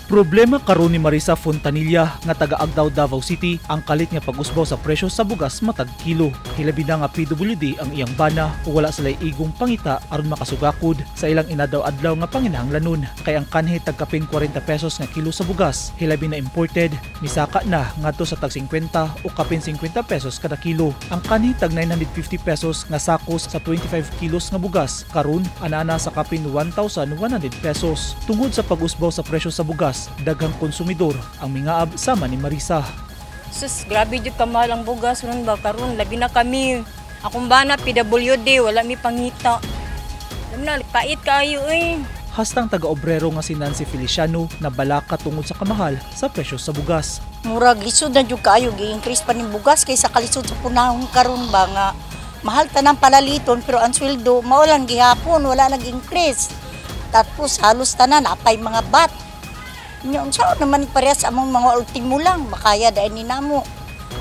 Problema karon ni Marisa Fontanilla nga taga Agdao, Davao City ang kalit nga pag-usbaw sa presyo sa bugas matag kilo. Hilabi na nga PWD ang iyang bana ug wala sila igong pangita aron makasugakod sa ilang inadlaw-adlaw nga panginahanglanon. Kay ang kanhi tag kapin 40 pesos nga kilo sa bugas, hilabi na imported, misaka na ngadto sa tag 50 o kapin 50 pesos kada kilo. Ang kanhi tag 950 pesos nga sako sa 25 kilos nga bugas, karon anana sa kapin 1,100 pesos. Tungod sa pag-usbaw sa presyo sa bugas, daghang konsumidor ang mingaab sama ni Marisa. Sus, grabe jud kamahal ang bugas ron ba karon, labi na kami. Akong bana PWD, wala mi pangita. Alam na, pait kaayo eh. Hastang taga-obrero nga si Nancy Feliciano na balaka tungod sa kamahal sa presyo sa bugas. Murag lisod na jud kaayo, gi-increase pa ning bugas kaysa kalisod sa panahon karon ba nga mahal tanang palaliton, pero ang sweldo mao lang gihapon, wala nag-increase. Tapos halos tanan apay mga VAT. Nya unsa naman, parehas among mga ultimo lang makaya dahil ni namo.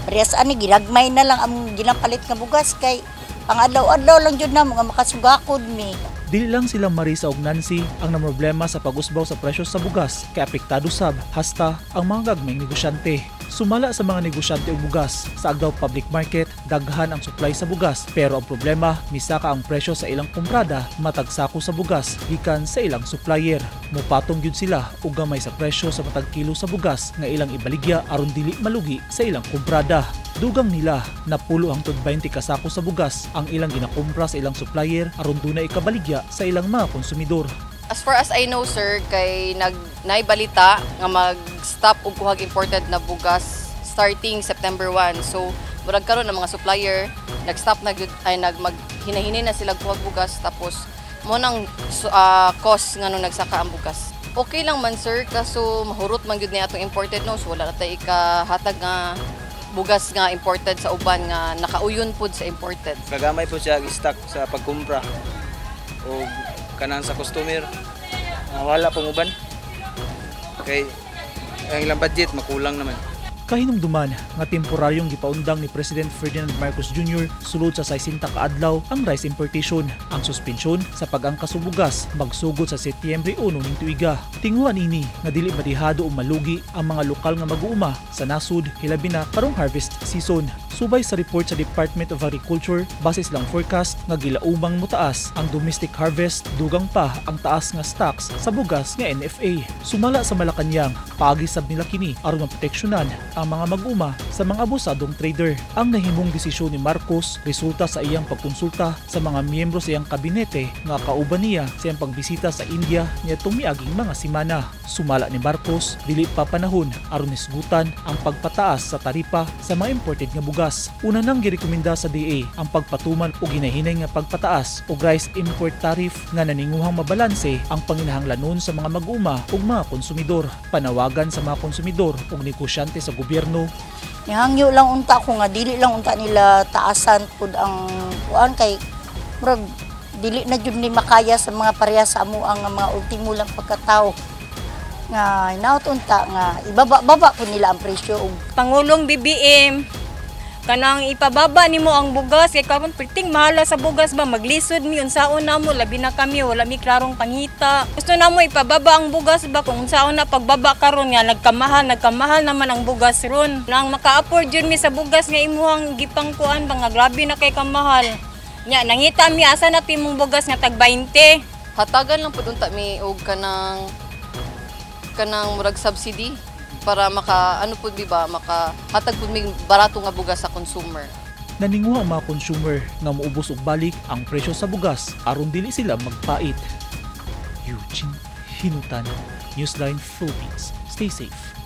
Parehas ani ginagmay na lang among ginapalit nga bugas kay pang adlaw-adlaw lang jud namo nga makasugakod mi. Dili lang sila Marisa ug Nancy ang namroblema sa pag-usbaw sa presyo sa bugas kay apektado sab hasta ang mga gagmayng negosyante. Sumala sa mga negosyante og bugas sa Agdao Public Market, daghan ang supply sa bugas, pero ang problema, misaka ang presyo sa ilang kumprada matag sako sa bugas gikan sa ilang supplier. Mupatong gyud sila og gamay sa presyo sa matag kilo sa bugas nga ilang ibaligya aron dili malugi sa ilang kumprada. Dugang nila, napulo hangtod 20 ka sako sa bugas ang ilang ginakumpra sa ilang supplier aron dunay ikabaligya sa ilang mga konsumidor. As far as I know, sir, kay nag naibalita nga mag-stop og kuhag imported na bugas starting September 1. So, murag karon ang mga supplier nag-stop na gyud ay nag mag hinahinay na sila kuhag bugas, tapos mo nang cost nga nung nagsaka ang bugas. Okay lang man, sir, kaso mahurot man gyud ni atong imported, no, so wala na tay ikahatag nga bugas nga imported sa uban nga nakauyon pud sa imported. Kagamay po siya stock sa pagkumpra o kanang sa customer. Wala pong uban. Kay ang ilang budget makulang naman. Kahinumduman nga temporaryong gipaundang ni President Ferdinand Marcos Jr. sulod sa 60 ka adlaw ang rice importation. Ang suspensyon sa pag-angkas og bugas magsugod sa Setyembre 1 ning tuiga. Tinguhan ini nga dili madihado o malugi ang mga lokal nga mag-uuma sa nasud, hilabi na karong harvest season. Subay sa report sa Department of Agriculture, base silang forecast nga gilaumang motaas ang domestic harvest, dugang pa ang taas nga stocks sa bugas nga NFA. Sumala sa Malacañang, paagi sab nila kini aron maproteksyonan ang mga mag-uma sa mga abusadong trader. Ang nahimong desisyon ni Marcos resulta sa iyang pagkonsulta sa mga miyembro sa iyang kabinete nga kauban niya sa iyang pagbisita sa India niadtong miaging mga semana. Sumala ni Marcos, dili pa panahon aron hisgutan ang pagpataas sa taripa sa mga imported nga bugas. Una nang girekomenda sa DA ang pagpatuman og hinahinay nga pagpataas og rice import tariff nga naninguhang mabalanse ang panginahanglanon sa mga mag-uma ug mga konsumidor. Panawagan sa mga konsumidor ug negosyante sa gobyerno. Nihangyo lang unta ko nga dili lang unta nila taasan pud ang kuan kay murag dili na jud ni makaya sa mga pareha sa amo ang mga ultimo lang pagkatao nga hinaut unta nga ibaba-baba pud nila ang presyo og Pangulong BBM, kanang ipababa nimo ang bugas kay karon perting mahala sa bugas ba, maglisod mi unsaon namo, labi na kami wala mi klarong pangita. Gusto namo ipababa ang bugas ba, kung unsaon na pagbaba karon nga nagkamahal, nagkamahal naman ang bugas ron. Nang maka-afford jud mi sa bugas nga imuhang gipangkuan ba nga grabe na kay kamahal. Nya nangita mi asa na timong bugas nga tag 20. Hatagan lang pud unta mi og kanang murag subsidy para maka ano pud mi ba, maka hatag pud mi barato nga bugas sa consumer. Naninguha ang mga consumer nga muubos og balik ang presyo sa bugas aron dili sila magpait. Eugene Hinutan, Newsline Philippines. Stay safe.